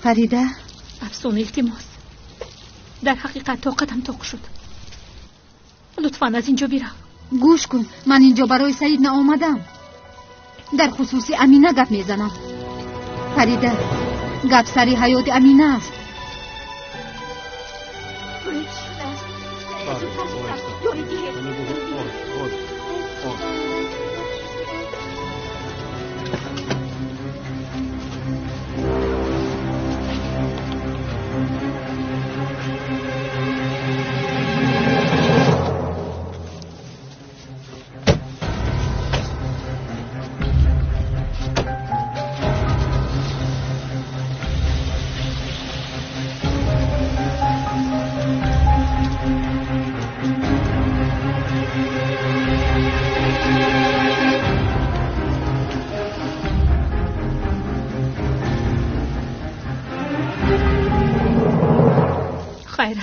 Фарида? Афсун, илтимос. Дар ҳақиқат тоқатам тоқ шуд. Лутфан аз инҷо бирав. Гӯш кун, ман инҷо барои Саид наомадам. Дар хусуси Амина гап мезанам. Фарида, гап сари ҳаёти Амина аст.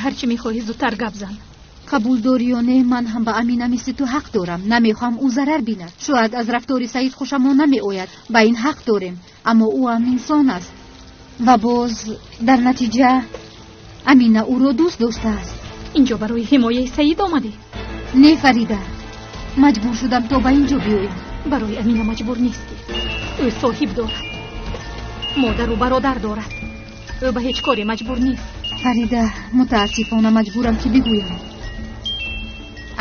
Ҳарчи мехоҳӣ зудтар гап зан. Қабул дорӣ ё не, ман ҳам ба Амина мисли ту ҳақ дорам. Намехоҳам ӯ зарар бинад. Шояд аз рафтори Саид хушамон намеояд. Ба ин ҳақ дорем, аммо ӯ ҳам инсон аст. Ва боз дар натиҷа Амина ӯро дӯст доштааст. Инҷо барои ҳимояи Саид омадӣ? Не, Фарида, маҷбур шудам то ба инҷо биёям. Барои Амина маҷбур нестӣ. Ӯ соҳиб дорад, модару бародар дорад. Ӯ ба ҳеҷ коре маҷбур нест. Фарида, мутаассифона маҷбурам ки бигӯям.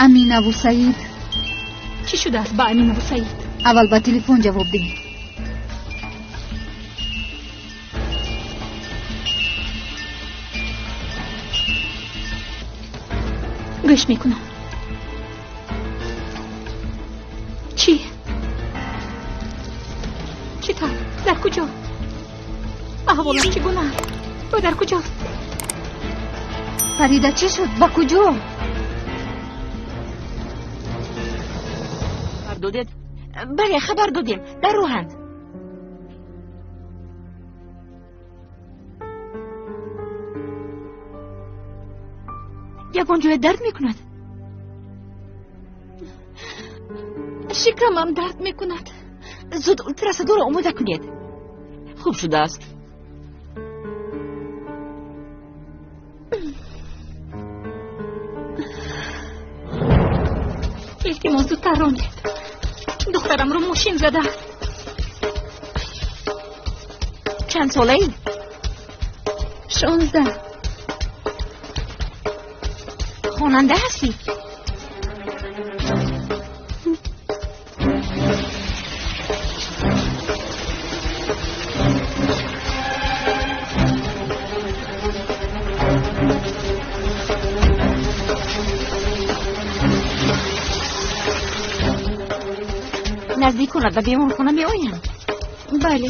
Аминаву Саид. Чӣ шудааст ба Аминаву Саид? Аввал ба телефон ҷавоб деҳ. Гӯш мекунам. Чӣ? Чӣ тавр? Дар куҷо? Аҳволаш чӣ гуна? Ӯ дар куҷост? Фарида, чӣ шуд? Ба куҷо? Додед? Бале, хабар додем. Дар роҳанд. Ягон ҷое дард мекунад? Шикамам дард мекунад. Зуд ултрасадоро омода кунед. Хуб шудааст. Илтимос, зудтар ронед. Духтарамро мошин задааст. Чанд солаӣ? 16. Хонанда ҳастӣ? Наздиконат ба беморхона меоянд? Бале.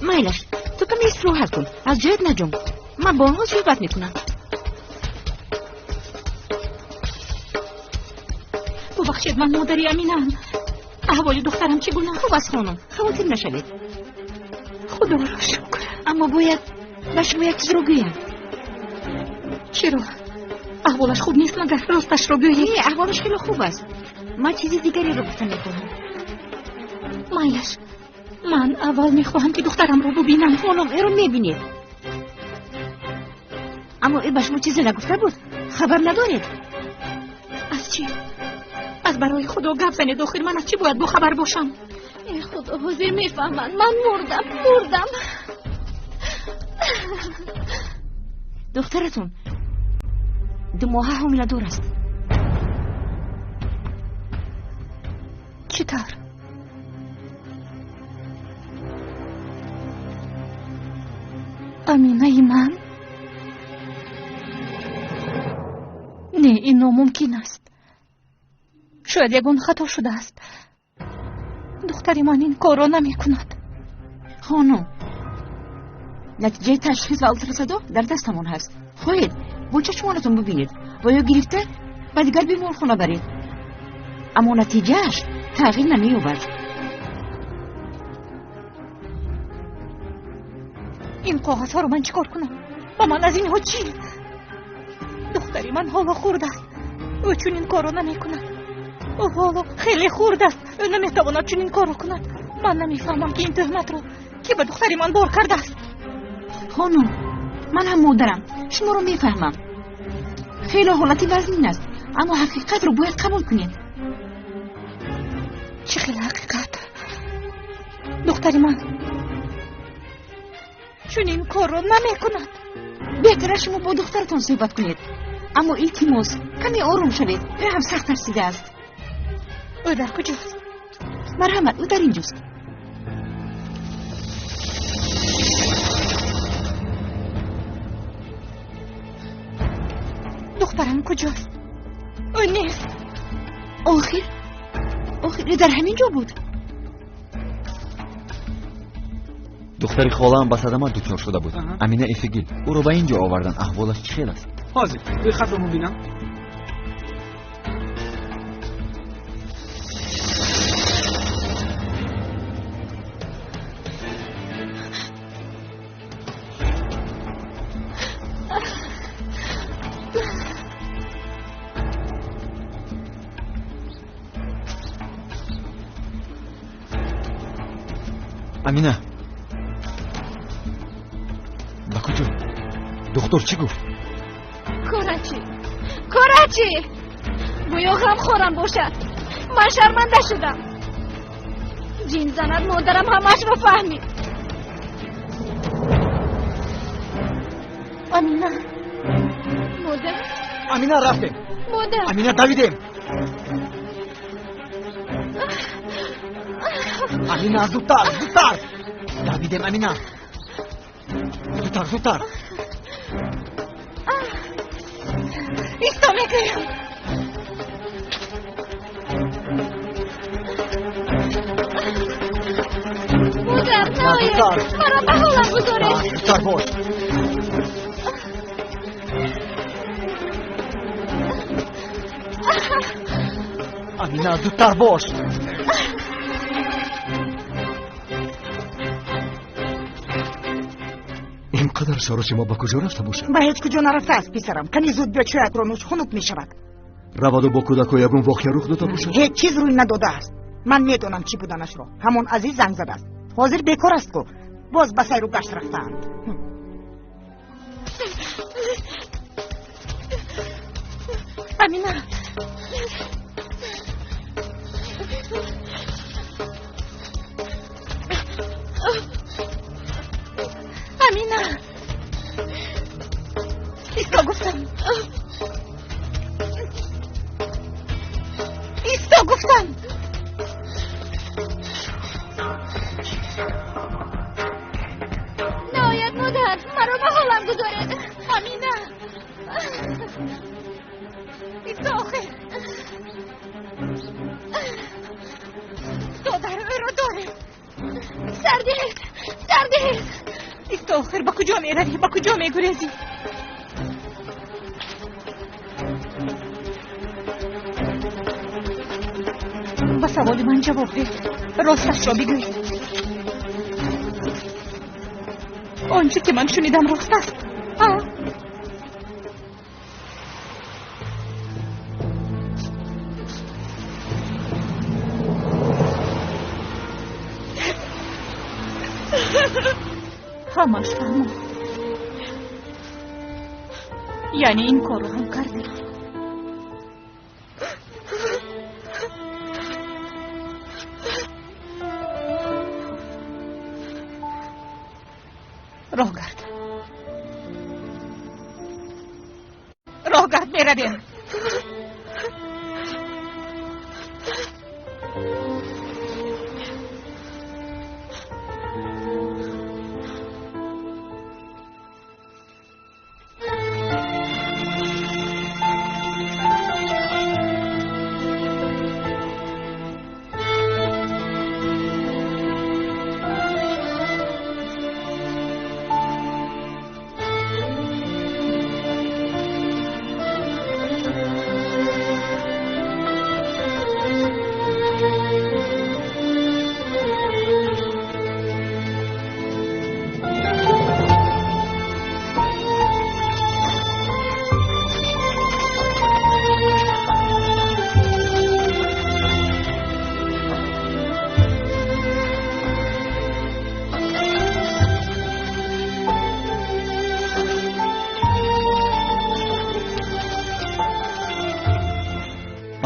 Майлаш, ту каме истироҳат кун, аз ҷоят наҷунб. Ман бо онҳо суҳбат мекунам. Бубахшед, ман модари Аминаам. Аҳволи духтарам чӣ гуна? Хуб аст, хонум, хавотир нашавед. Худоро шукр. Аммо бояд ба шумо як чизро гӯям. Чиро? Аҳволаш хуб нест магар? Росташро гӯед. Не, аҳволаш хеле хуб аст. Ман чизи дигареро гуфта мехоҳам. Майлаш, ман аввал мехоҳам ки духтарамро бубинам. Хонум, эро мебинед. Аммо ӯ ба шумо чизе нагуфта буд? Хабар надоред? Аз чӣ? Аз барои Худо гап занед, охир ман аз чӣ бояд бохабар бошам? Э Худо, ҳозир мефаҳманд. Ман мурдам, мурдам. Духтаратон 2 моҳа ҳомиладор аст. Чӣ тавр? Аминаи ман? Не, ин номумкин аст. Шояд ягон хато шудааст. Духтари ман ин корро намекунад. Хонум, натиҷаи ташхис ва ултрасадо дар дастамон ҳаст. Хоҳед бо чашмонатон бубинед ва ё гирифта ба дигар беморхона баред. Аммо натиҷааш тағйир намеёбад. Ин коғазҳоро ман чӣ кор кунам? Ба ман аз инҳо чӣ? Духтари ман ҳоло хурд аст. Ӯ чунин корро намекунад. Ӯ ҳоло хеле хурд аст. Ӯ наметавонад чунин корро кунад. Ман намефаҳмам ки ин тӯҳматро ки ба духтари ман бор кардааст. Хонум, ман ҳам модарам, шуморо мефаҳмам. Хеле ҳолати вазнин аст, аммо ҳақиқатро бояд қабул кунед. Чӣ хел ҳақиқат? Духтари ман чунин корро намекунад. Беҳтар аст шумо бо духтаратон суҳбат кунед, аммо илтимос, каме ором шавед. Ӯ ҳам сахт тарсидааст. Ӯ дар куҷост? Марҳамат, ӯ дар инҷост. Духтарам куҷост? Ӯ нест. Охир ӯ дар ҳамин ҷо буд. Духтари холаам ба садама дучор шуда буд. Амина Эфигил. Ӯро ба ин ҷо оварданд. Аҳволаш чӣ хел аст? Ҳозир рӯйхатро мебинам. Амина, ба куҷо? Духтур чӣ гуфт? Корачи, корачи, гӯё ғамхорам бошад. Ман шарманда шудам. Ҷин занад, модарам ҳамашро фаҳмид. Амина. Модар. Амина, рафтем. Модар. Амина, давидем. Амина, зудтар, зудтар. Давидем, Амина. Зудтар, зудтар. Исто мегӯям. Модар, наоед. Маро ба ҳолам гузоред. Зудтар бош. Амина, зудтар бош. Ин қадар саросима ба куҷо рафта бошад? Ба ҳеҷ куҷо нарафтааст, писарам. Кани зуд биё, чоятро нӯш, хунук мешавад. Раваду бо кӯдакҳо ягон воқеа рух дода бошад? Ҳеҷ чиз рӯй надодааст. Ман медонам чӣ буданашро. Ҳамон Азиз занг задааст. Ҳозир бекор аст ку. Боз ба сайру гашт рафтаанд. Амина. Амина. Исто гуфтам. Исто гуфтам. Наояд, модар, маро ба ҳолам гузоред. Амина. Исто охир. Додар, ӯро дорем. Сардиҳед, сардиҳед. Исто охир, ба куҷо меравӣ? Ба куҷо мегурезӣ? Ба саволи ман ҷавоб деҳ. Росташро бигӯед. Он чӣ ки ман шунидам рост аст? Ҳамаш фаҳмон. Яъне ин корро ҳам кардӣ. Роҳ гард. Роҳ гард, меравем.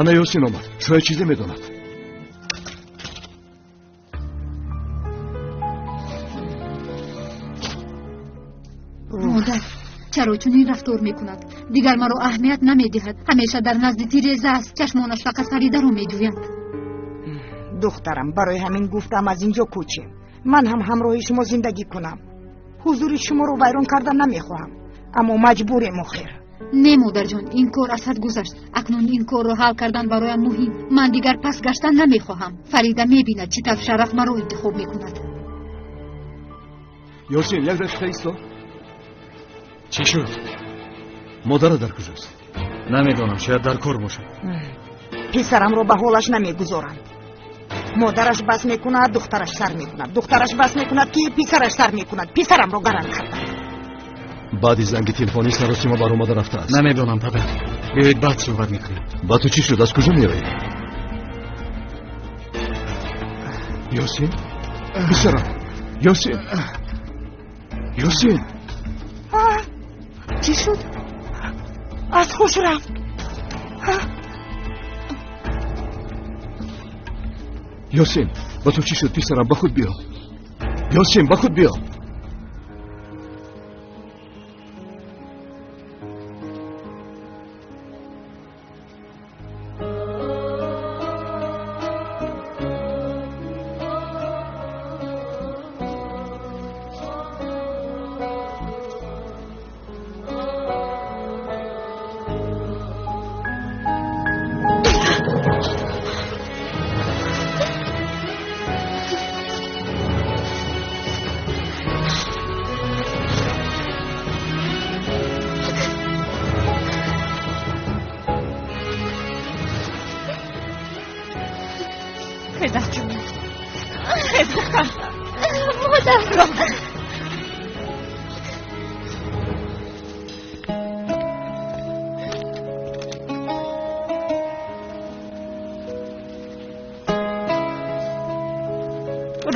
Ана Ёсин омад, шояд чизе медонад. Модар, чаро чунин рафтор мекунад? Дигар маро аҳамият намедиҳад. Ҳамеша дар назди тиреза аст. Чашмонаш фақат Фаридаро меҷӯяд. Духтарам, барои ҳамин гуфтам аз инҷо кӯчем. Ман ҳам ҳамроҳи шумо зиндагӣ кунам. Ҳузури шуморо вайрон кардан намехоҳам, аммо маҷбурем охир. Не, модарҷон, ин кор аз ҳад гузашт. Акнун ин корро ҳал кардан бароям муҳим. Ман дигар пас гаштан намехоҳам. Фарида мебинад, чӣ тавр Шараф маро интихоб мекунад. Ёсин, як дақиқа исто. Чӣ шуд? Модарат дар куҷост? Намедонам, шояд дар кор бошад. Писарамро ба ҳолаш намегузоранд. Модараш бас мекунад, духтараш сар мекунад. Духтараш бас мекунад, ки писараш сар мекунад. Писарамро гаранг карданд. Баъди занги телефонӣ саросима баромада рафтааст. Намедонам, падар. Биёед баъд суҳбат мекунем. Ба ту чӣ шуд? Аз куҷо меоӣ? Ёсин? Писарам, Ёсин, Ёсин. Чӣ шуд? Аз ҳуш рафт. Ёсин, ба ту чӣ шуд, писарам? Ба худ биё. Ёсин, ба худ биё.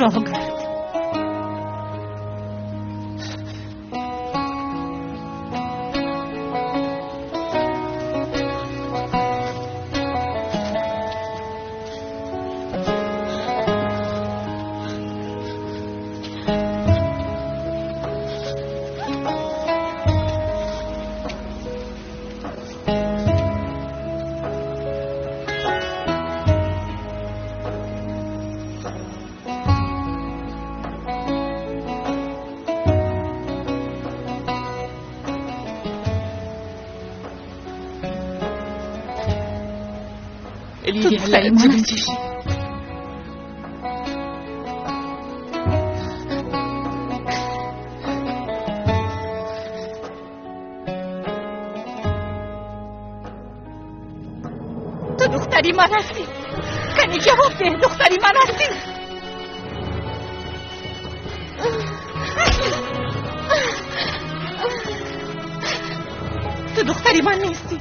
Роҳ кард. قولي لي هلا انت بنتي شي. تو دختری من هستی. کنی جواب ده، دختری من هستی. تو دختری من نیستی.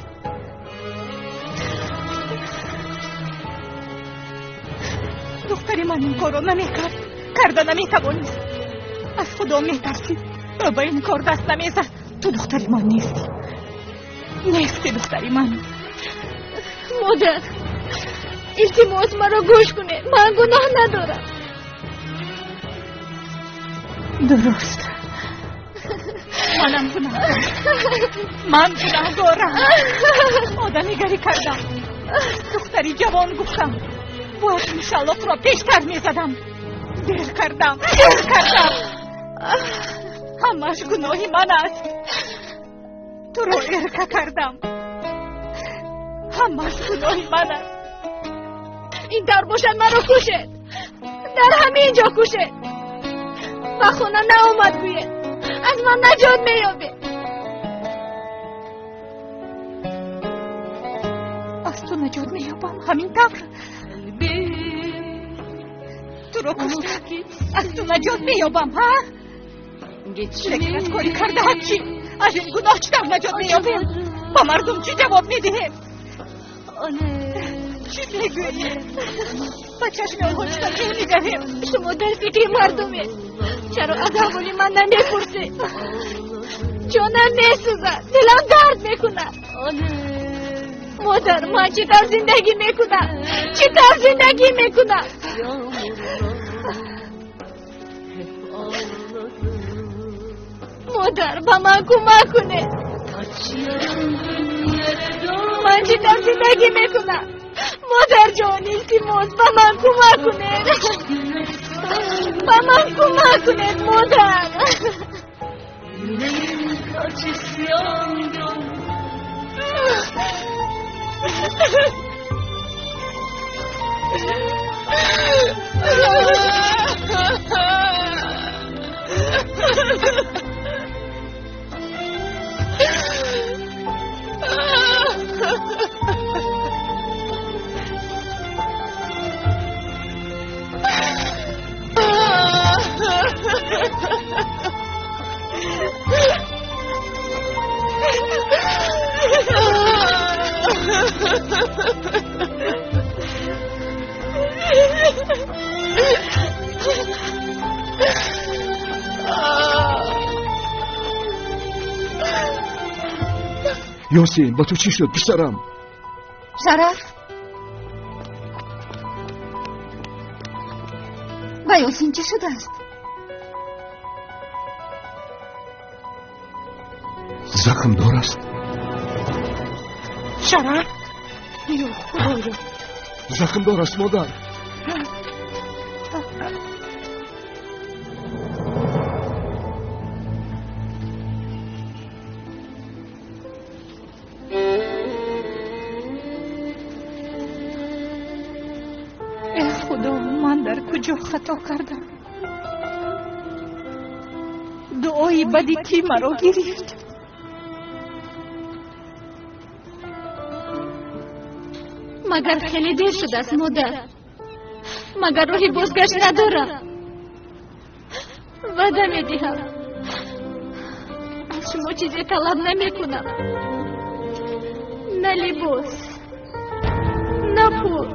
دختری من این کارو نمیکرد، کرده نمیتوانست. از خدا میترسید، به این کار دست نمیزد. تو دختری من نیستی، نیستی دختری من. модар, илтимос, маро гӯш кунед. Ман гуноҳ надорам. Дуруст, манам гунаҳгорам. Ман гунаҳгорам. Одамигарӣ кардам. Духтари ҷавон гуфтам. Бояд ин шалоқро пештар мезадам. Дер кардам, дер кардам. Ҳамаш гуноҳи ман аст. Туро эрка кардам. Ҳамаш гуноҳи ман аст. Ин тавр бошад, маро кушед. Дар ҳамин ҷо кушед. Ба хона наомад гӯед. Аз ман наҷот меёбед. Аз ту наҷот меёбам, ҳамин тавр. Туро кушта аз ту наҷот меёбам, ҳа? Лекин аз кори кардаат чӣ? Аз ин гуноҳ чӣ тавр наҷот меёбем? Ба мардум чӣ ҷавоб медиҳем? Чӣ мегӯем? Ба чашми онҳо чӣ тавр менигарем? Шумо дар фикри мардумед. Чаро аз аҳволи ман намепурсед? Ҷонам месӯзад, дилам дард мекунад. Модар, ман чӣ тавр зиндагӣ мекунам? Чӣ тавр зиндагӣ мекунам? Модар, ба ман кӯмак кунед. Ман чӣ тавр зиндагӣ мекунам? Модарҷон, илтимос, ба ман кӯмак кунед. Ба ман кӯмак кунед, модар. Ёсин, ба ту чӣ шуд, писарам? Шараф, ба Ёсин чӣ шудааст? Захмдор аст. Шараф, ё Худоё! Захмдор аст, модар. Э Худо, ман дар куҷо хато кардам? Дуои бади кӣ маро гирифт? Магар хеле дер шудааст, модар? Магар роҳи бозгашт надорам? Ваъда медиҳам, аз шумо чизе талаб намекунам, на либос, на пул.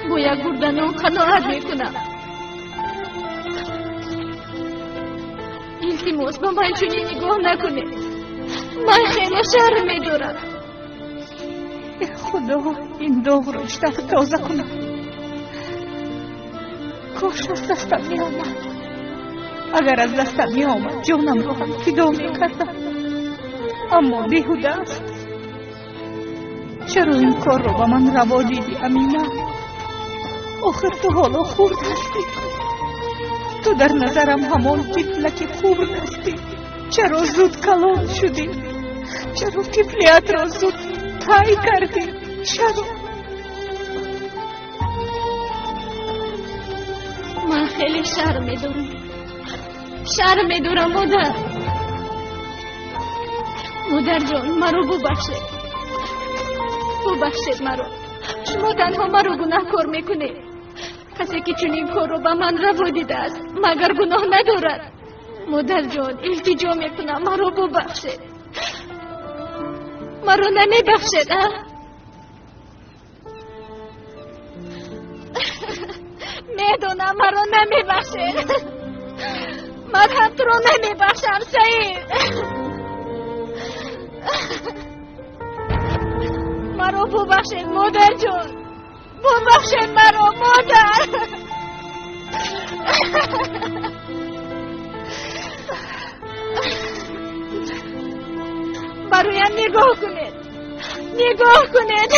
Бо як гурданон қаноат мекунам. Илтимос, ба ман чунин нигоҳ накунед. Ман хеле шарм медорам. Э Худо, ин доғро чӣ тавр тоза кунам? Кош аз дастам меомад. Агар аз дастам меомад, ҷонамро ҳам фидо мекардам. Аммо беҳуда аст. Чаро ин корро ба ман раво дидӣ, Амина? Охир ту ҳоло хурд ҳастӣ. Ту дар назарам ҳамон тифлаки хурд ҳастӣ. Чаро зуд калон шудӣ? Чаро тифлиятро зуд тай кардӣ? Чаро? Ман хеле шарм медорам. Шарм медорам, модар. Модарҷон, маро бубахшед. Бубахшед маро. Шумо танҳо маро гунаҳкор мекунед. Касе ки чунин корро ба ман раво дидааст, магар гуноҳ надорад? Модарҷон, илтиҷо мекунам, маро бубахшед. Маро намебахшед, а? Медонам, маро намебахшед. Ман ҳам туро намебахшам, Саид. Маро бубахшед, модарҷон. Бубахшед маро, модар. Бароям нигоҳ кунед. Нигоҳ кунед.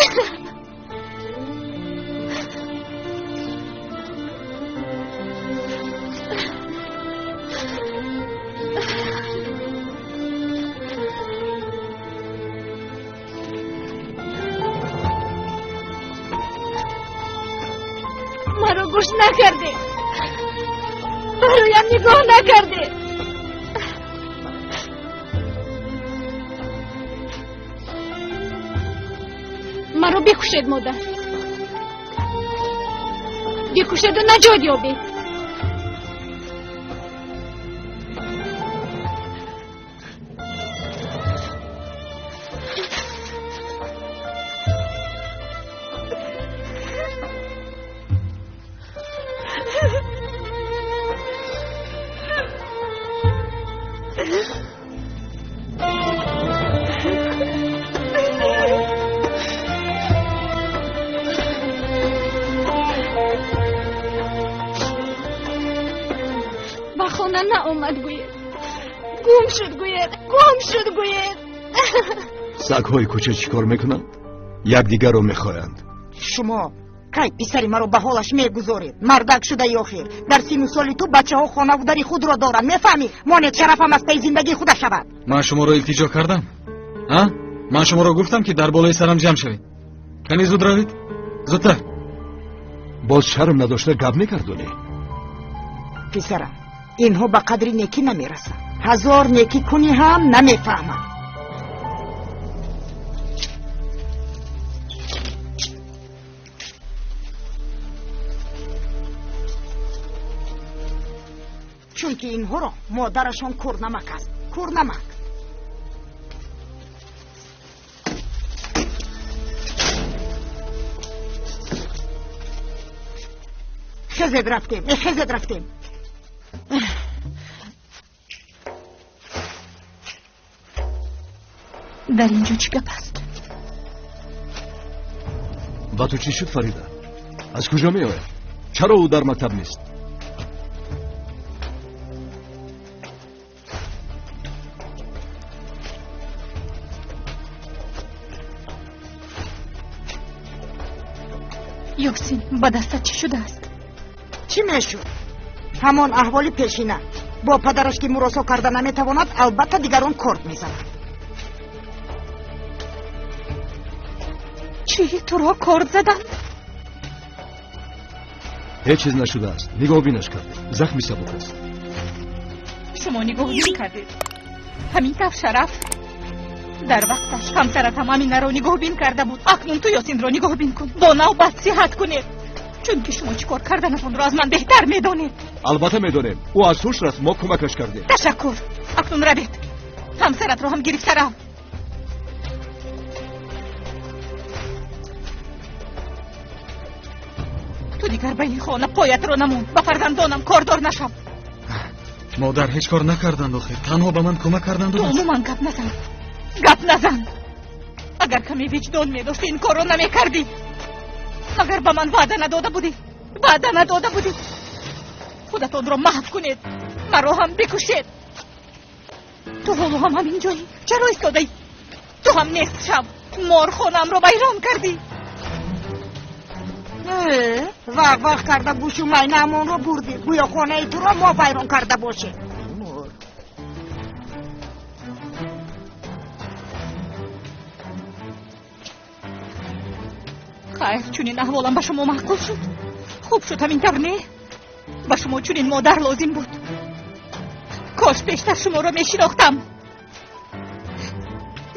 Маро гӯш накардед. Бароям нигоҳ накардед. Маро бикушед, модар. Бикушеду наҷот ёбед. Ба хона наомад гӯед. Гум шуд гӯед, гум шуд гӯед. Сагҳои кӯча чӣ кор мекунанд? Якдигарро мехоҳанд. Шумо кай писари маро ба ҳолаш мегузоред? Мардак шудаи охир. Дар сину соли ту бачаҳо хонаву дари худро доранд. Мефаҳмӣ? Монед шарафам аз пайи зиндагии худа шавад. Ман шуморо илтиҷо кардам? А? Ман шуморо гуфтам ки дар болои сарам ҷамъ шавед. Кани зуд равед? Зудтар. Боз шарм надошта гап мегардонӣ. Писарам, инҳо ба қадри некӣ намерасанд. Ҳазор некӣ кунӣ ҳам намефаҳманд. Чунки инҳоро модарашон кӯрнамак аст. Кӯрнамак. Хезед рафтем, хезед рафтем. Дар инҷо чӣ гап аст? Ба ту чӣ шуд, Фарида? Аз куҷо меояд? Чаро ӯ дар мактаб нест? Ёсин, ба дастат чӣ шудааст? Чӣ мешуд? Ҳамон аҳволи пешина. Бо падараш ки муросо карда наметавонад, албатта дигарон корд мезанад. Чӣ? Туро корд заданд? Ҳеҷ чиз нашудааст. Нигоҳбинаш кардем. Захми сабук аст. Шумо нигоҳбин кардед. Ҳамин тавр шараф. Дар вақташ ҳамсаратам Аминаро нигоҳбин карда буд. Акнун ту Ёсинро нигоҳбин кун. Бо навбат сиҳат кунед. Чунки шумо чӣ кор карданатонро аз ман беҳтар медонед. Албатта медонем. Ӯ аз ҳуш рафт, мо кӯмакаш кардем. Ташаккур. Акнун равед. Ҳамсаратро ҳам гирифта рав. Ту дигар ба ин хона поятро намон. Ба фарзандонам кордор нашав. Модар ҳеҷ кор накарданд охир. Танҳо ба ман кӯмак карданд. Ту умуман гап назан. Гап назан. Агар каме виҷдон медошти ин корро намекардӣ. Агар ба ман ваъда надода будӣ, ваъда надода будӣ. Худатонро маҳв кунед, маро ҳам бикушед. Ту ҳоло ҳам ҳамин ҷоӣ. Чаро истодаӣ? Ту ҳам нест шав. Мор хонаамро вайрон кардӣ. Вақ вақ карда гӯшу майнаамонро бурдӣ. Гӯё хонаи туро мо вайрон карда бошем. Хайр, чунин аҳволам ба шумо маъқул шуд. Хуб шуд ҳамин тавр, не? Ба шумо чунин модар лозим буд. Кош пештар шуморо мешинохтам.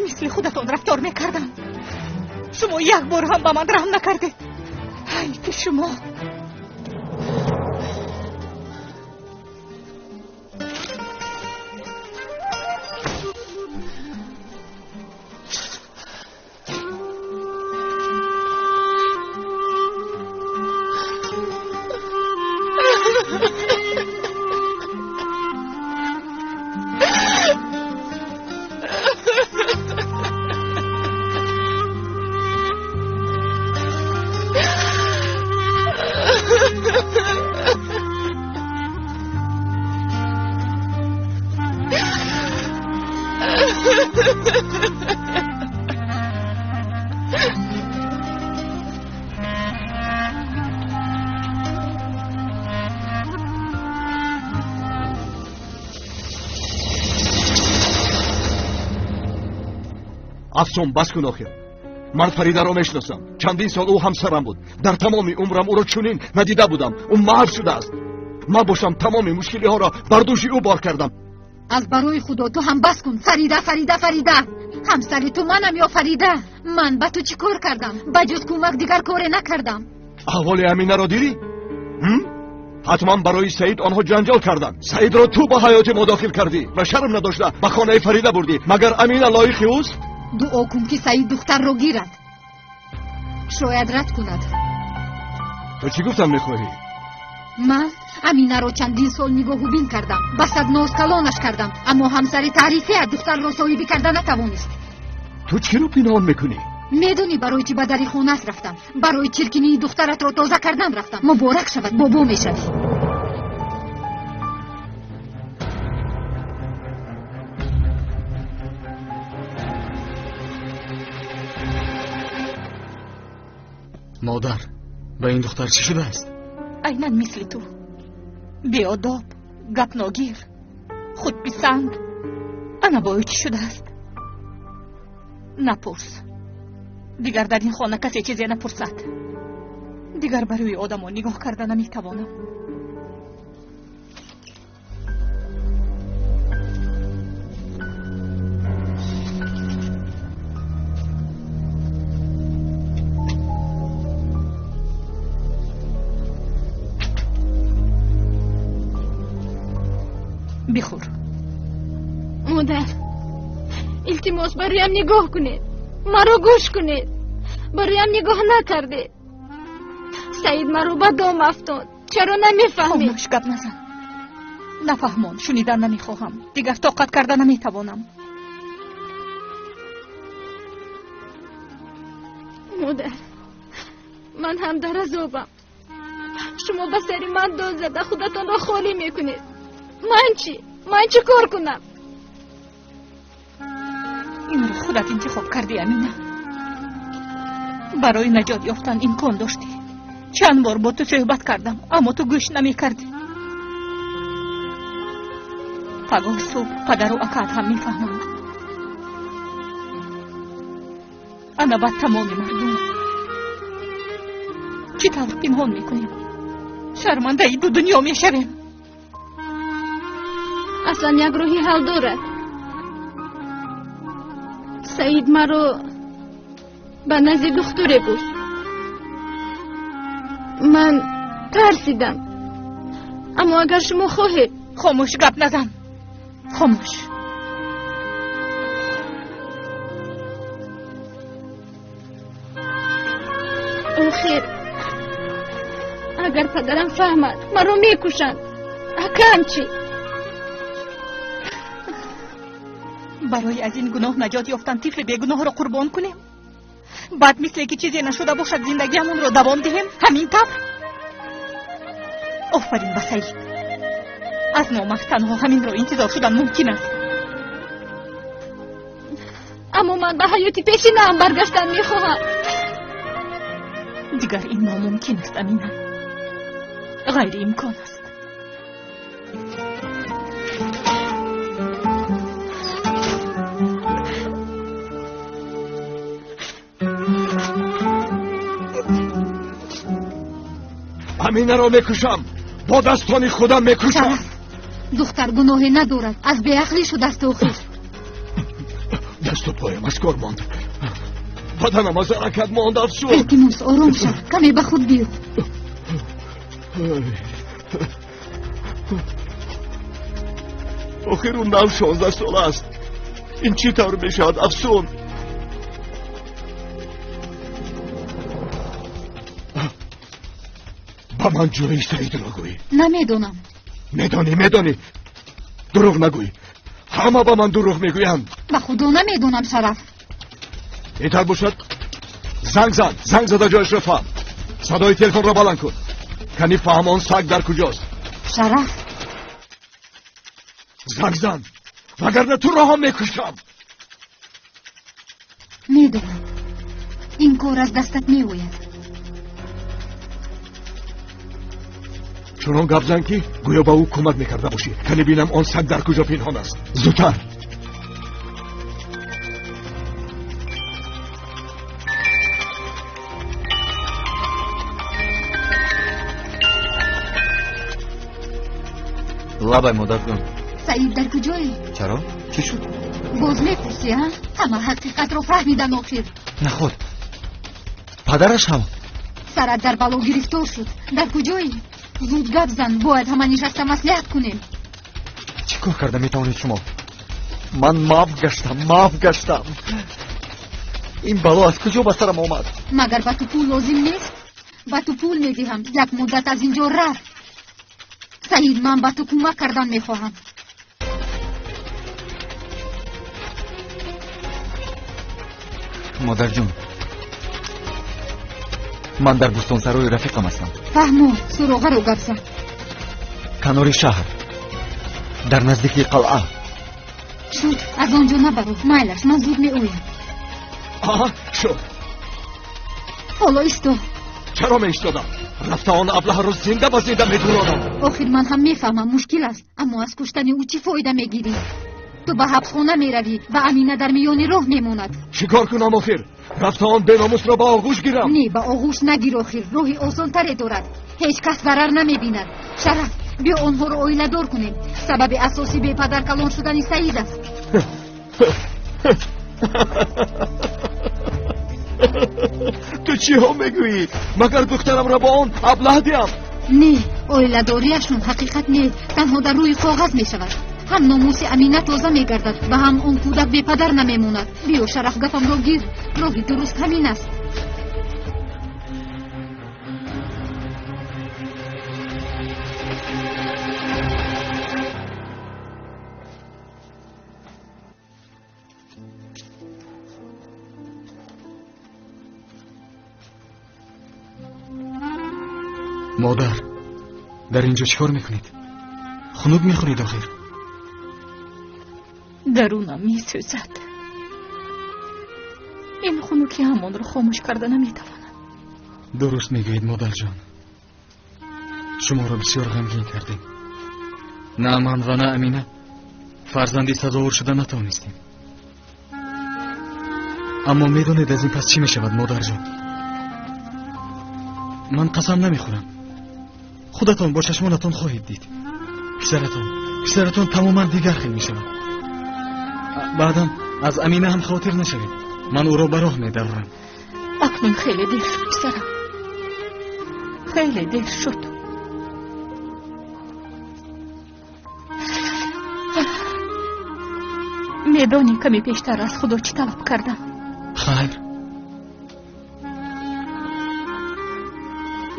Мисли худатон рафтор мекардам. Шумо як бор ҳам ба ман раҳм накардед. Ҳайфи шумо. Афсон, бас кун охир. Ман Фаридаро мешиносам. Чандин сол ӯ ҳамсарам буд. Дар тамоми умрам ӯро чунин надида будам. Ӯ маҳв шудааст. Ман бошам тамоми мушкилиҳоро бар дӯши ӯ бор кардам. Аз барои худо ту ҳам бас кун. Фарида, Фарида, Фарида. Ҳамсари ту манам ё Фарида? Ман ба ту чӣ кор кардам? Ба ҷуз кӯмак дигар коре накардам. Аҳволи Аминаро дидӣ? Ҳатман барои Саид онҳо ҷанҷол карданд. Саидро ту ба ҳаёти мо дохил кардӣ ва шарм надошта ба хонаи Фарида бурдӣ. Магар Амина лоиқи ӯст? Дуо кун ки Саид духтарро гирад. Шояд рад кунад. Ту чӣ гуфтан мехоҳӣ? Ман Аминаро чандин сол нигоҳубин кардам. Ба садноз калонаш кардам. Аммо ҳамсари таърифия духтарро соҳибӣ карда натавонист. Ту чиро пинҳон мекунӣ? Медонӣ барои чӣ ба дари хонаат рафтам? Барои чиркинии духтаратро тоза кардан рафтам. Муборак шавад, бобо мешавӣ. Модар, ба ин духтар чӣ шудааст? Айнан мисли ту. Беодоб, гапногир, худписанд. Ана бо ӯ чӣ шудааст? Напурс. Дигар дар ин хона касе чизе напурсад. Дигар ба рӯи одамон нигоҳ карда наметавонам. Бихӯр. Модар, илтимос, ба рӯям нигоҳ кунед, маро гӯш кунед. Ба рӯям нигоҳ накардед. Саид маро ба дом афтод. Чаро намефаҳмед? Хомӯш, гап назан. Нафаҳмон, шунидан намехоҳам. Дигар тоқат карда наметавонам. Модар, ман ҳам дар азобам. Шумо ба сари ман дод зада худатонро холӣ мекунед. Ман чӣ? Ман чӣ кор кунам? Инро худат интихоб кардӣ, Амина. Барои наҷот ёфтан имкон доштӣ. Чанд бор бо ту суҳбат кардам, аммо ту гӯш намекардӣ. Пагоҳ субҳ падару акаат ҳам мефаҳманд. Ана баъд тамоми мардум. Чӣ тавр пинҳон мекунем? Шармандаи ду дунё мешавем. Аслан як роҳи ҳал дорад. Саид маро ба назди духтуре бурд. Ман тарсидам. Аммо агар шумо хоҳед... Хомӯш, гап назан. Хомӯш. Охир, агар падарам фаҳмад, маро мекушанд. Акам чӣ? Барои аз ин гуноҳ наҷот ёфтан тифли бегуноҳро қурбон кунем? Баъд мисле ки чизе нашуда бошад зиндагиамонро давом диҳем? Ҳамин тавр? Офарин ба Саид. Аз номард танҳо ҳаминро интизор шудан мумкин аст. Аммо ман ба ҳаёти пешинаам баргаштан мехоҳам. Дигар ин номумкин аст, Амина. Ғайриимкон аст. Аминаро мекушам, бо дастони худам мекушам. Духтар гуноҳе надорад, аз беақлӣ шудааст охир. Дасту поям аз кор монд, баданам аз ҳаракат монд, афсӯс. Илтимос, ором шав, каме ба худ биё. Охир ӯ нав 16 сола аст. Ин чӣ тавр мешавад, афсун? Ба ман ҷои Саидро гӯй. Намедонам. Медонӣ, медонӣ. Дурӯғ нагӯй. Ҳама ба ман дурӯғ мегӯянд. Ба худо намедонам, Шараф. Беҳтар бошад занг зан, занг зада ҷояшро фаҳм. Садои телефонро баланд кун. Кани фаҳм он саг дар куҷост. Шараф. Занг зан, вагарна туро ҳам мекушам. Медонам, ин кор аз дастат меояд. Чунон гап зан ки гӯё ба ӯ кӯмак мекарда бошӣ. Кани бинам он саг дар куҷо пинҳон аст. Зудтар. Лабай, модарҷон. Саид дар куҷое? Чаро? Чӣ шуд? Боз мепурсӣ, а? Ҳама ҳақиқатро фаҳмидан охир. Наход, падараш ҳам. Сарат дар бало гирифтор шуд. Дар куҷоӣ? Зуд гап зан, бояд ҳама нишаста маслиҳат кунем. Чӣ кор карда метавонед шумо? Ман маф гаштам, маф гаштам. Ин бало аз куҷо ба сарам омад? Магар ба ту пул лозим нест? Ба ту пул медиҳам. Як муддат аз ин ҷо рафт. Саид, ман ба ту кӯмак кардан мехоҳам. Модарҷон, ман дар бӯстонсарои рафиқам ҳастам. Фаҳмо, суроғаро гап зан. Канори шаҳр, дар наздикии қалъа. Шуд, аз он ҷо набаро. Майлаш, ман зуд меоям. Аҳа, шуд. Ҳоло исто. Чаро меистодам? Рафта он аблаҳро зинда ба зинда мегуронам. Охир ман ҳам мефаҳмам, мушкил аст, аммо аз куштани ӯ чӣ фоида мегирӣ? Ту ба ҳабсхона меравӣ ва Амина дар миёни роҳ мемонад. Чӣ кор кунам охир? Рафта он беномусро ба оғӯш гирам? Не, ба оғӯш нагир охир, роҳи осонтаре дорад. Ҳеҷ кас зарар намебинад. Шараф, биё онҳоро оиладор кунем. Сабаби асосӣ бепадар калон шудани Саид аст. Ту чиҳо мегӯӣ? Магар духтарамро бо он аблаҳ диҳам? Не, оиладориашон ҳақиқат не, танҳо дар рӯи коғаз мешавад. Ҳам номуси Амина тоза мегардад ва ҳам он кӯдак бепадар намемонад. Биё Шараф, гапамро гир, роҳи дуруст ҳамин аст. Модар, дар инҷо чӣ кор мекунед? Хунук мехӯред охир? Дарунам месӯзад. Ин хунукӣ ҳамонро хомӯш карда наметавонад. Дуруст мегӯед, модарҷон. Шуморо бисёр ғамгин кардем. На ман ва на Амина фарзанди сазовор шуда натавонистем. Аммо медонед аз ин пас чӣ мешавад, модарҷон? Ман қасам намехӯрам. Худатон бо чашмонатон хоҳед дид. Писаратон тамоман дигар хел мешавад. Баъдан аз Амина ҳам хотир нашавед. Ман ӯро ба роҳ медарорам. Акнун хеле дер шуд, писарам. Хеле дер шуд. Медонӣ каме пештар аз Худо чӣ талаб кардам? Хайр.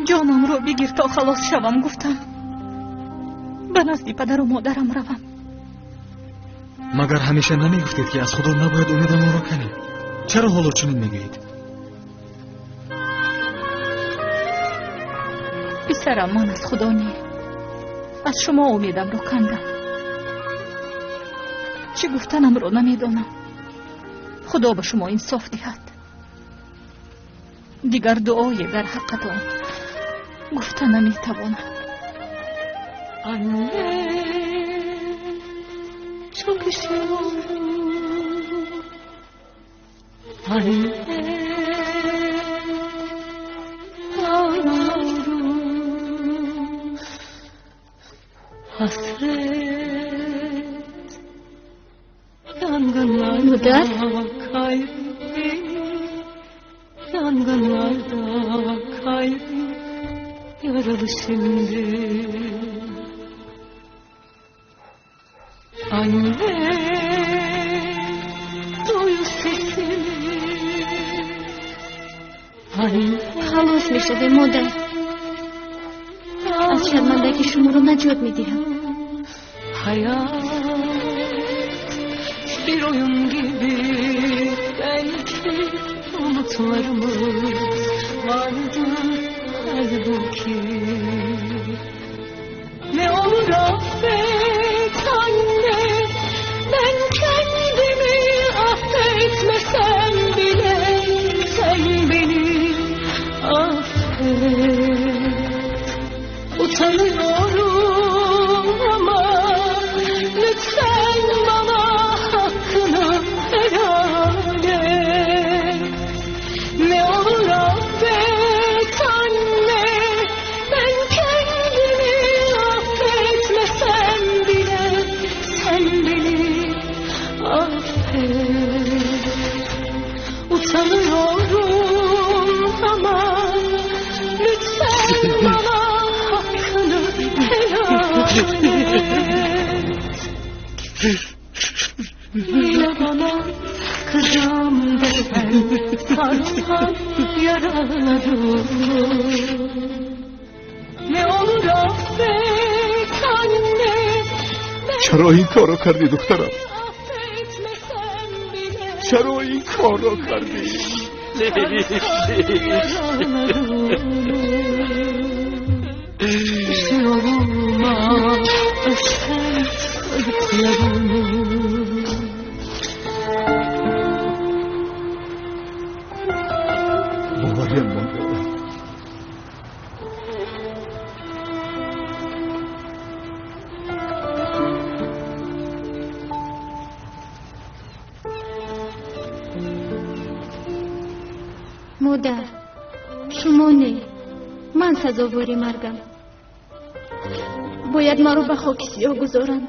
Ҷонамро бигир то халос шавам, гуфтам. Ба назди падару модарам равам. Магар ҳамеша намегуфтед, ки аз Худо набояд умедамонро канем? Чаро ҳоло чунин мегӯед? Писарам, ман аз Худо не, аз шумо умедамро кандам. Чӣ гуфтанамро намедонам. Худо ба шумо инсоф диҳад. Дигар дуое дар ҳаққатон гуфта наметавонам. Anne, çok üşüyorum. Anne, ağlıyorum. Hasret, yangınlarda kalbim, yangınlarda kalbim yaralı şimdi. Anne, duy sesimi. Anne, халос мешавем, модар. Аз шармандагӣ шуморо наҷот медиҳам. Hayat bir oyun gibi, belki umutlarımız vardır halbuki. Ne olur affet anne, ben kendimi affetmesem bile sen beni affet. Utanıyorum ama lütfen bana hakkını helal et. Ne olur affet anne, ben kendimi affetmesem bile sen beni affet. Utanıyorum ama lütfen bana hakkını helal et. Yine bana kızım desen sarsan yaralarımı. Ne olur affet anne. Чаро ин корро кардӣ, духтарам? Affetmesem bile Чаро ин корро кардӣ? Üşüyorum ah, öten ayıplarımı. Бовариам намеояд. Модар, шумо не, ман сазовори маргам. Бояд маро ба хоки сиёҳ гузоранд.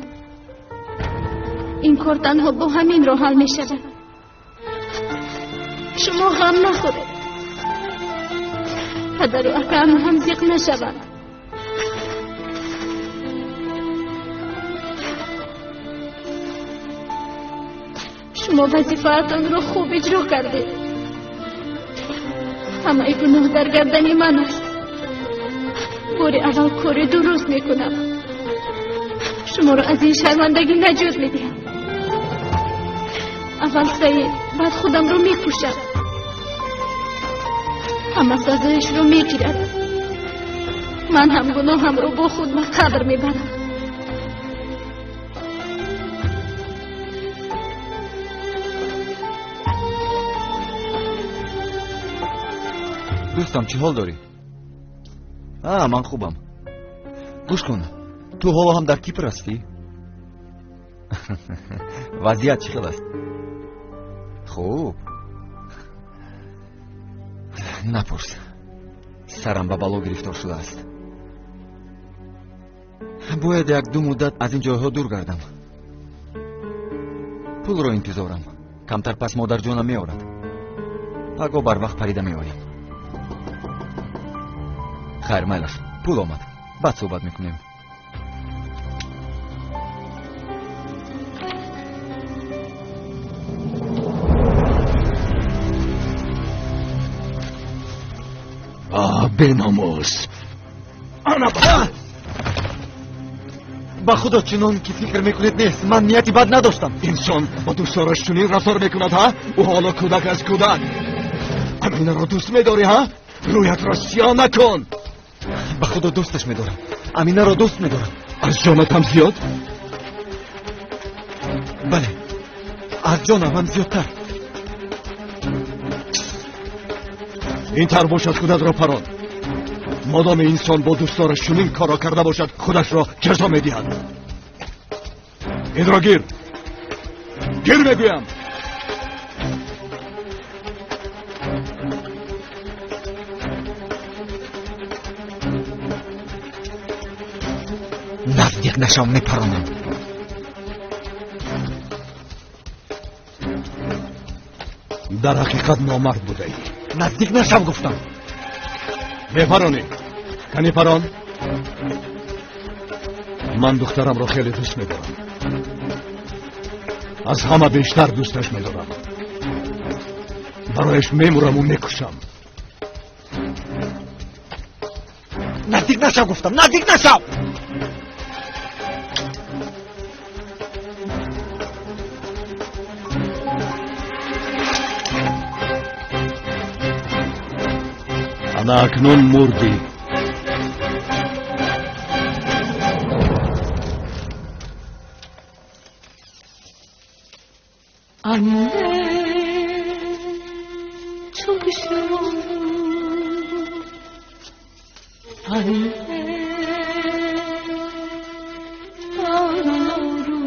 Ин кор танҳо бо ҳамин роҳ ҳал мешавад. Шумо ғам нахӯред. Падару акаам ҳам зиқ нашаванд. Шумо вазифаатонро хуб иҷро кардед. Ҳамаи гуноҳ дар гардани ман аст. Бори аввал кори дуруст мекунам. Шуморо аз ин шармандагӣ наҷот медиҳам. Аввал Саид, баъд худамро мекушам. Ҳама сазояшро мегирад. Ман ҳам гуноҳамро бо худ ба қабр мебарам. Дӯстам, чӣ ҳол дорӣ? Ман хубам. Гӯш кун, ту ҳоло ҳам дар Кипр ҳастӣ? Вазъият чӣ хел аст? Хуб. Напурс. Сарам ба бало гирифтор шудааст. Бояд як-ду муддат аз ин ҷойҳо дур гардам. Пулро интизорам. Камтар пас модарҷонам меорад. Паго барвақт парида меоям. Хайр, майлаш, пул омад. Баъд суҳбат мекунем. Беномус! Ана ба худо чунон ки фикр мекунед нест. Ман нияти бад надоштам. Инсон ба дӯстдораш чунин рафтор мекунад, ҳа? Ӯ ҳоло кӯдак аст, кӯдак. Аминаро дӯст медорӣ, ҳа? Рӯятро сиёҳ накун. Ба худо дӯсташ медорам. Аминаро дӯст медорам. Аз ҷонат ҳам зиёд? Бале, аз ҷонам ҳам зиёдтар. Ин тар бошад, худатро парон. Модоми инсон бо дӯстдораш чунин корро карда бошад, худашро ҷазо медиҳад. Инро гир. Гир мегӯям. Наздик нашав, мепаронам. Дар ҳақиқат номард будаӣ. Наздик нашав гуфтам. Мепаронӣ. Кани парон. Ман духтарамро хеле дӯст медорам. Аз ҳама бештар дӯсташ медорам. Барояш мемураму мекушам. Наздик нашав гуфтам. Наздик нашав. Ана акнун мурдӣ. Anne, çok üşüyorum. Anne, ağlıyorum.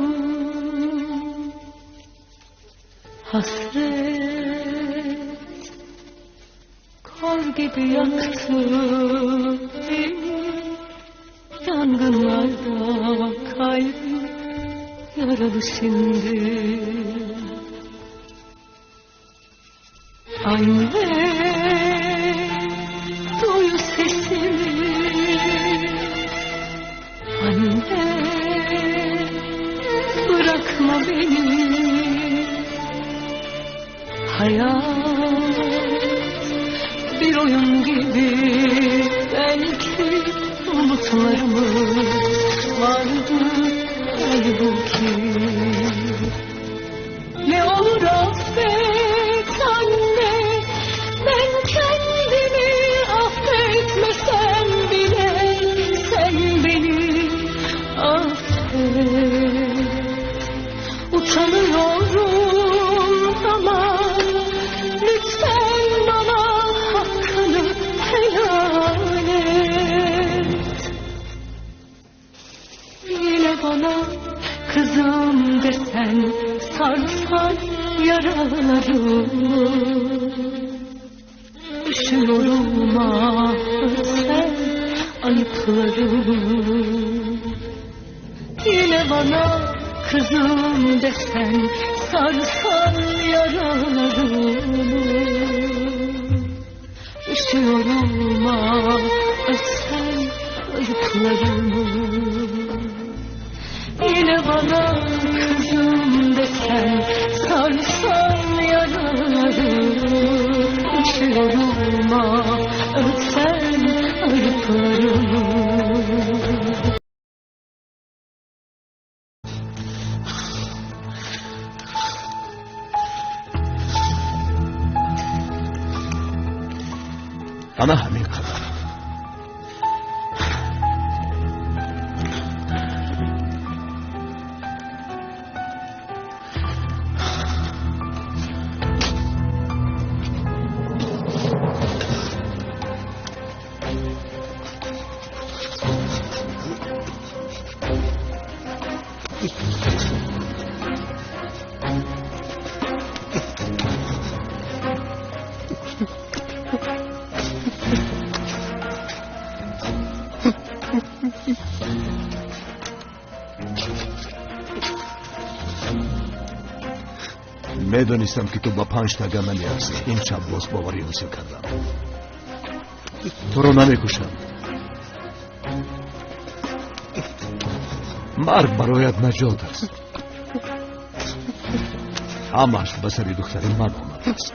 Hasret kor gibi yaktı beni. Yangınlarda kalbim yaralı şimdi. Anne, duy sesimi. Anne, bırakma beni. Hayat bir oyun gibi, belki umutlarımız vardı halbuki. Ne olur affet anne, ben kendimi affetmesem bile sen beni affet. Utanıyorum ama lütfen bana hakkını helal et. Yine bana kızım desen, sarsan yaralarımı. Üşüyorum ah sen ayıplarımı. Yine bana kızım desen, sarsan yaralarımı. Üşüyorum ah sen ayıplarımı. Yine bana kızım desen, sarsan yaralarımı. Üşüyorum ah öpsen ayıplarımı. Ана ҳамин қадар. Медонистам, ки ту ба панҷ тага намеарзӣ. Имшаб боз боварӣ ҳосил кардам. Туро намекушам. Марг бароят наҷот аст. Ҳамааш ба сари духтари ман омадааст.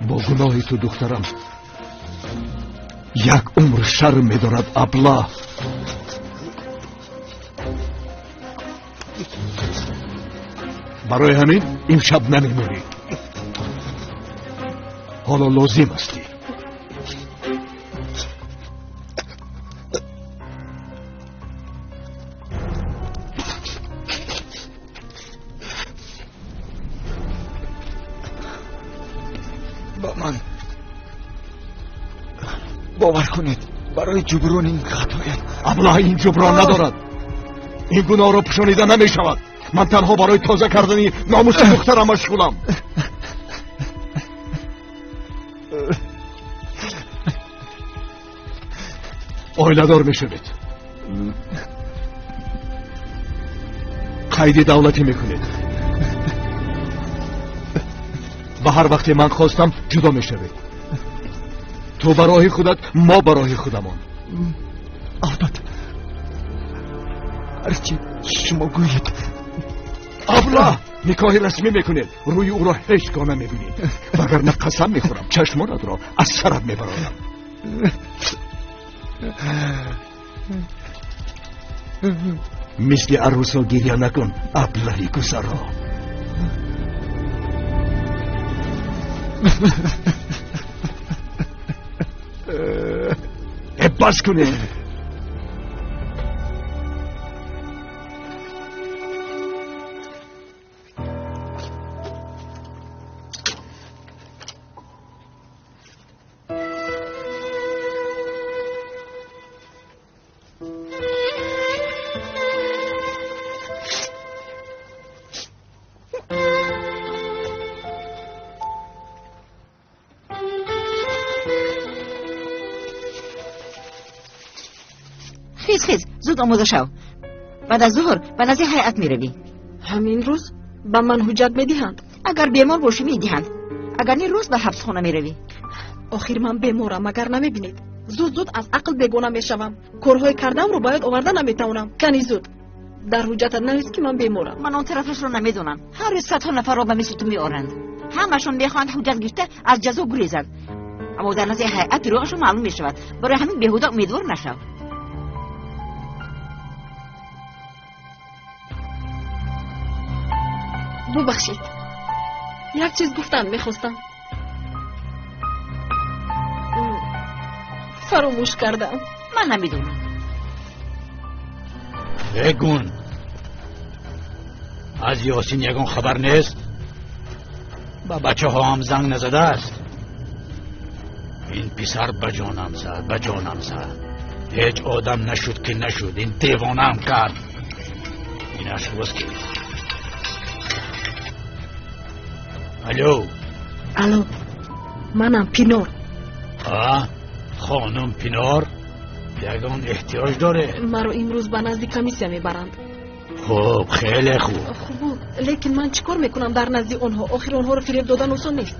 Бо гуноҳи ту духтарам як умр шарм медорад, абла. Барои ҳамин имшаб намемурӣ. Ҳоло лозим ҳастӣ. Ба ман бовар кунед, барои ҷуброни ин хатоят. Аблаҳ, ин ҷуброн надорад. Ин гуноҳро пӯшонида намешавад. Ман танҳо барои тоза кардани номуси духтарам машғулам. Оиладор мешавед, қайди давлатӣ мекунед ва ҳар вақте ман хостам ҷудо мешавед. Ту ба роҳи худат, мо ба роҳи худамон. Албатта, ҳарчи шумо гӯед. Абла, никоҳи расмӣ мекунед, рӯи ӯро ҳеҷ гоҳ намебинед, вагарна қасам мехӯрам чашмонатро аз сарат мебарорам. Мисли арӯсо гиря накун, аблаҳи гузаро. Э, бас кунед. Хез, хез, зуд омода шав. Баъд аз зуҳр ба назди ҳайат меравӣ. Ҳамин рӯз ба ман ҳуҷҷат медиҳанд? Агар бемор бошӣ медиҳанд, агар не рӯз ба ҳабсхона меравӣ. Охир ман беморам, магар намебинед? Зуд зуд аз ақл бегона мешавам. Корҳои кардамро ба ёд оварда наметавонам. Кани зуд дар ҳуҷҷатат навис, ки ман беморам. Ман он тарафашро намедонам. Ҳар рӯз садҳо нафарро ба мисли ту меоранд. Ҳамашон мехоҳанд ҳуҷҷат гирифта аз ҷазо гурезанд, аммо дар назди ҳайат дурӯғашон маълум мешавад. Барои ҳамин беҳуда умедвор нашав. Бубахшед, як чиз гуфтан мехостам, фаромӯш кардам. Ман намедонам. Э гун, аз Ёсин ягон хабар нест? Ба бачаҳоам занг назадааст. Ин писар ба ҷонам зад, ба ҷонам зад. Ҳеҷ одам нашуд, ки нашуд, ин девонаам кард. Инаш боз ки? Алло. Алло. Манам Пинор. Хонум Пинор, ягон эҳтиёҷ доред? Маро имрӯз ба назди комиссия мебаранд. Хуб, хеле хуб. Хуб, лекин ман чӣ кор мекунам дар назди онҳо? Охир онҳоро фиреб додан осон нест.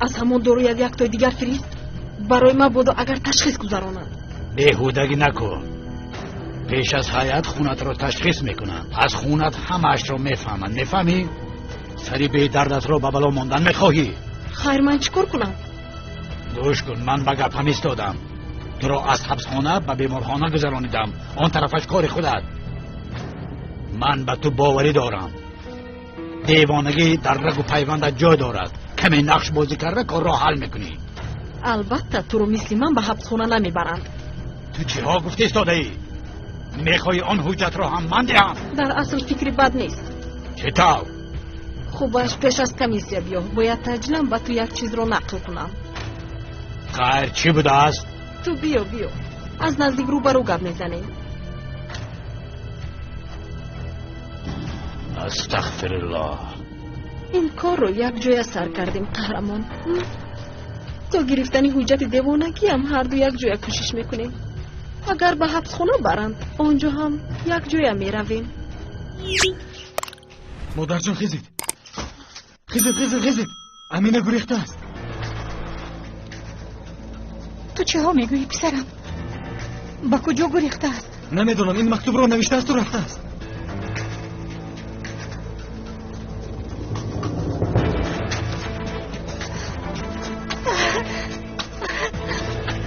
Аз ҳамон дору яктои дигар фирист барои мабодо агар ташхис гузаронанд. Беҳудагӣ накун. Пеш аз ҳайат хунатро ташхис мекунанд. Аз хунат ҳамаашро мефаҳманд. Мефаҳмӣ? Сари бедардатро ба бало мондан мехоҳӣ? Хайр, ман чӣ кор кунам? Гӯш кун, ман ба гапам истодам. Туро аз ҳабсхона ба беморхона гузаронидам. Он тарафаш кори худат. Ман ба ту боварӣ дорам. Девонагӣ дар рагу пайвандат ҷой дорад. Каме нақш бозӣ карда корро ҳал мекунӣ. Албатта, туро мисли ман ба ҳабсхона намебаранд. Ту чиҳо гуфта истодаӣ? Мехоҳӣ он ҳуҷҷатро ҳам ман диҳам? Дар асл фикри бад нест. Чӣ тавр? Хубаш, пеш аз комиссия биё. Бояд таҷлам ба ту як чизро нақл кунам. Хайр, чӣ будааст? Ту биё, биё. Аз наздик рӯбарӯ гап мезанем. Астағфируллоҳ. Ин корро якҷоя сар кардем, қаҳрамон. То гирифтани ҳуҷҷати девонагиам ҳарду якҷоя кӯшиш мекунем. Агар ба ҳабсхона баранд, он ҷо ҳам якҷоя меравем. Модарҷон, хезед. Хезед, хезед, хезед. Амина гурехтааст. Ту чиҳо мегӯӣ, писарам? Ба куҷо гурехтааст? Намедонам, ин мактубро навиштаасту рафтааст.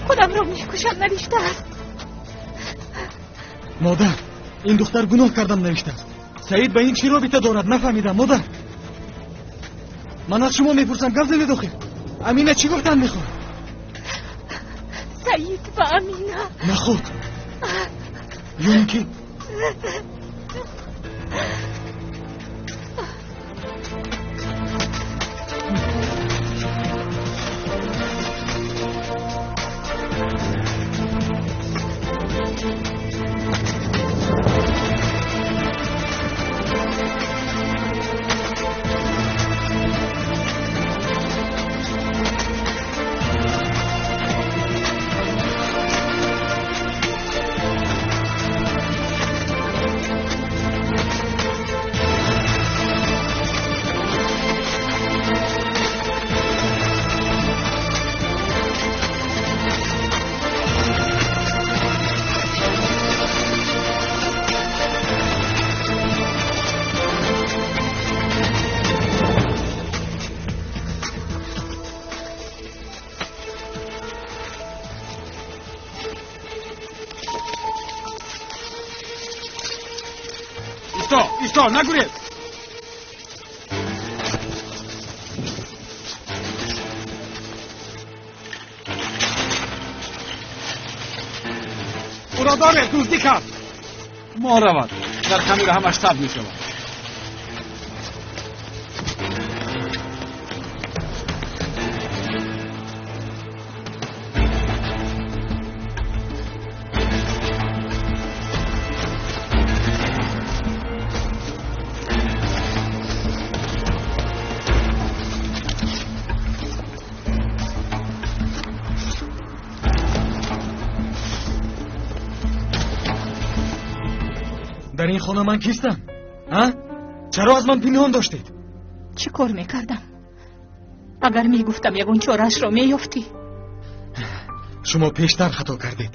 Худамро мекушам навиштааст. Модар, ин духтар гуноҳ кардам навиштааст. Саид ба ин чӣ робита дорад? Нафаҳмидам, модар. Ман аз шумо мепурсам, гап занед охир. Амина чӣ гуфтан мехоҳад? Саид ва Амина. Наход. Ё ин ки Исто, нагурез! Ӯро доред, дуздӣ кард. Мо равад, дар камера ҳамаш сабт мешавад. Дар ин хона ман кистам? А? Чаро аз ман пинҳон доштед? Чӣ кор мекардам? Агар мегуфтам ягон чораашро меёфтӣ. Шумо пештар хато кардед.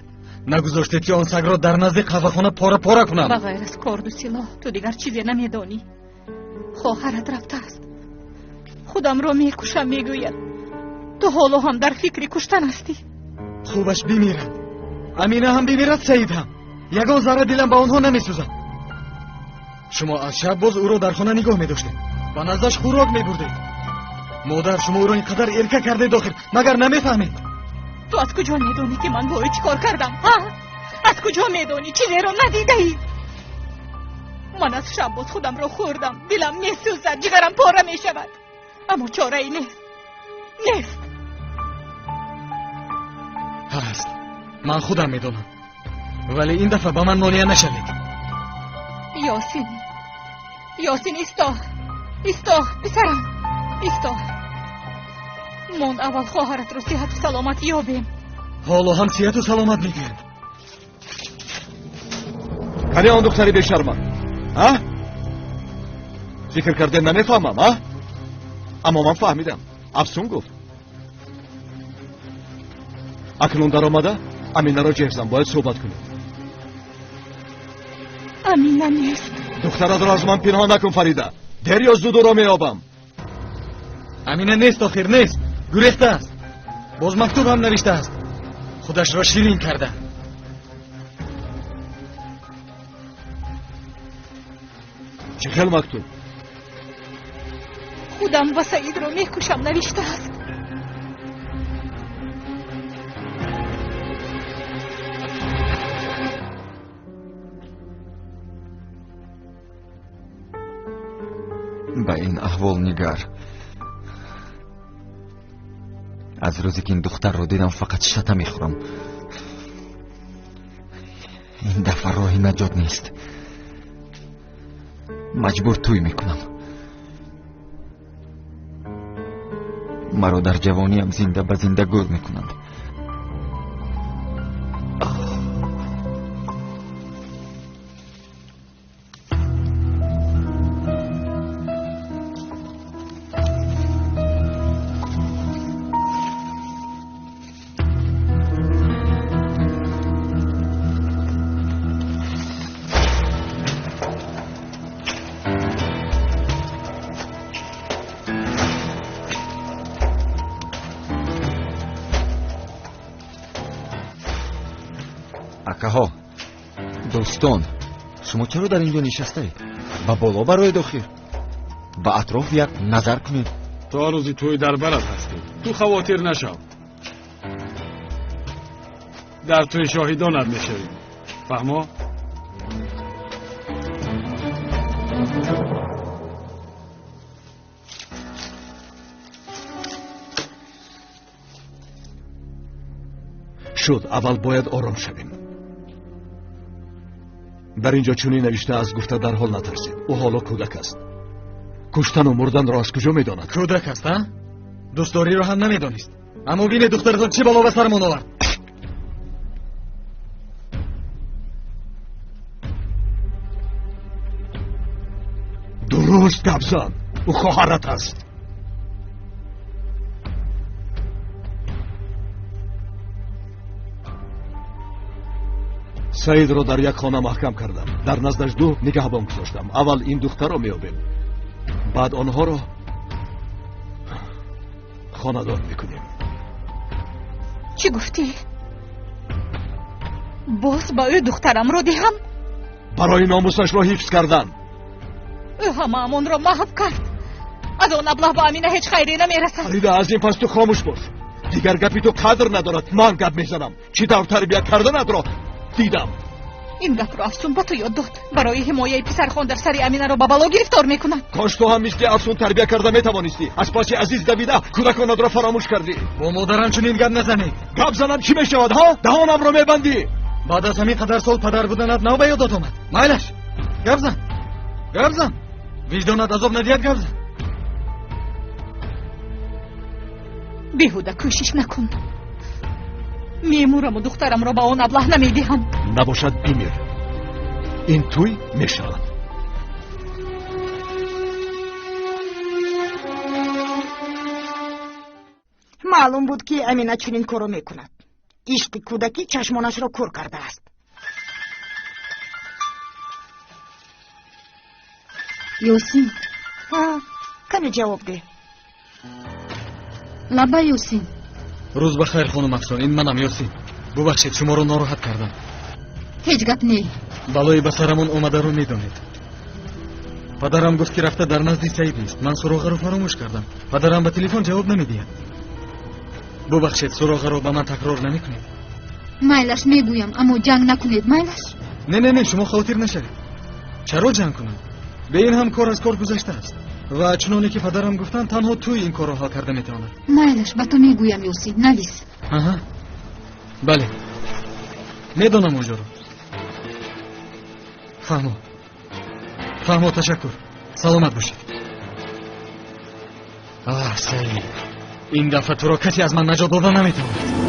Нагузоштед ки он сагро дар назди қаҳвахона пора пора кунам. Ба ғайр аз корду силоҳ ту дигар чизе намедонӣ. Хоҳарат рафтааст. Худамро мекушам мегӯяд. Ту ҳоло ҳам дар фикри куштан ҳастӣ. Хубаш бимирад. Амина ҳам бимирад, Саид ҳам. Ягон зарра дилам ба онҳо намесӯзад. Шумо аз шаб боз ӯро дар хона нигоҳ медоштед. Ба наздаш хӯрок мебурдед. Модар, шумо ӯро ин қадар эрка кардед охир, магар намефаҳмед? Ту аз куҷо медонӣ ки ман бо ӯ чӣ кор кардам? Аз куҷо медонӣ? Чизеро надидаӣ? Ман аз шаб боз худамро хӯрдам. Дилам месӯзад, ҷигарам пора мешавад. Аммо чорае нест. Нест. Ҳаст. Ман худам медонам. Вале ин дафъа ба ман монеа нашавед. Ёсин, Ёсин, исто, исто, писарам, исто. Мон аввал хоҳаратро сиҳату саломат ёбем. Ҳоло ҳам сиҳату саломат мегӯянд. Кане он духтари бешарма? А? Фикр карде намефаҳмам, а? Аммо ман фаҳмидам. Афсун гуфт. Акнун даромада Аминаро ҷеҳзам, бояд суҳбат кунем. Амина нест. Духтаратро аз ман пинҳон накун, Фарида. Дер ё зуд ӯро меёбам. Амина нест, охир нест. Гурехтааст. Боз мактуб ҳам навиштааст. Худашро ширин карда. Чӣ хел мактуб? Худам ва Саидро мекушам навиштааст. Ба ин аҳвол нигар. Аз рӯзе ки ин духтарро дидам фақат шата мехӯрам. Ин дафъа роҳи наҷот нест. Маҷбур тӯй мекунам. Маро дар ҷавониам зинда ба зинда гӯр мекунанд. Акаҳо, дӯстон, шумо чаро дар ин ҷо нишастаед? Ба боло бароед охир. Ба атроф як назар кунед. То рӯзи тӯй дар барат ҳастем. Ту хавотир нашав. Дар тӯй шоҳидонат мешавем. Фаҳмо? Шуд, аввал бояд ором шавем. Дар ин ҷо чунин навишта аст, гуфта дарҳол натарсед. Ӯ ҳоло кӯдак аст. Куштану мурданро аз куҷо медонад? Кӯдак аст, а? Дӯстдориро ҳам намедонист. Аммо бинед духтаратон чӣ бало ба сарамон овард. Дуруст гап зан. Ӯ хоҳарат аст. Саидро дар як хона маҳкам кардам. Дар наздаш ду нигаҳбон гузоштам. Аввал ин духтарро меёбем, баъд онҳоро хонадор мекунем. Чӣ гуфтӣ? Боз ба ӯ духтарамро диҳам? Барои номусашро ҳифз кардан. Ӯ ҳамаамонро маҳв кард. Аз он аблаҳ ба Амина ҳеҷ хайре намерасад. Фарида, аз ин пас ту хомӯш бош. Дигар гапи ту қадр надорад. Ман гап мезанам. Чӣ тавр тарбия карданатро дидам. Ин гапро Афсун ба ту ёд дод. Барои ҳимояи писархон дар сари Аминаро ба бало гирифтор мекунад. Кош ту ҳам мисли Афсун тарбия карда метавонистӣ. Аз паси Азиз давида кӯдаконатро фаромӯш кардӣ. Бо модарам чунин гап назанед. Гап занам чӣ мешавад, ҳа? Даҳонамро мебандӣ. Баъд аз ҳамин қадар сол падар буданат нав ба ёдат омад. Майлаш, гап зан, гап зан. Виҷдонат азоб надиҳад, гап зан. Беҳуда кӯшиш накун. Мемураму духтарамро ба он аблаҳ намедиҳам. Набошад бимир. Ин тӯй мешавад. Маълум буд, ки Амина чунин корро мекунад. Ишқи кӯдакӣ чашмонашро кӯр кардааст. Ёсин. Каме ҷавоб деҳ. Лаба, Ёсин. Рӯз ба хайр, хонум Афсон. Ин манам, Ёсин. Бубахшед, шуморо нороҳат кардам. Ҳеҷ гап не. Балои ба сарамон омадаро медонед. Падарам гуфт, ки рафта дар назди Саид нест. Ман суроғаро фаромӯш кардам. Падарам ба телефон ҷавоб намедиҳад. Бубахшед, суроғаро ба ман такрор намекунед? Майлаш, мегӯям, аммо ҷанг накунед, майлаш? Не, не, не, шумо хотир нашавед. Чаро ҷанг кунам? Бе ин ҳам кор аз кор гузаштааст. Ва чуноне ки падарам гуфтанд, танҳо тӯй ин корро ҳал карда метавонад. Майлаш, ба ту мегӯям, Ёсин, навис. Аҳа, бале, медонам онҷоро. Фаҳмо, фаҳмо, ташаккур, саломат бошед. Аҳ, Саид. Ин дафъа туро касе аз ман наҷот дода наметавонад.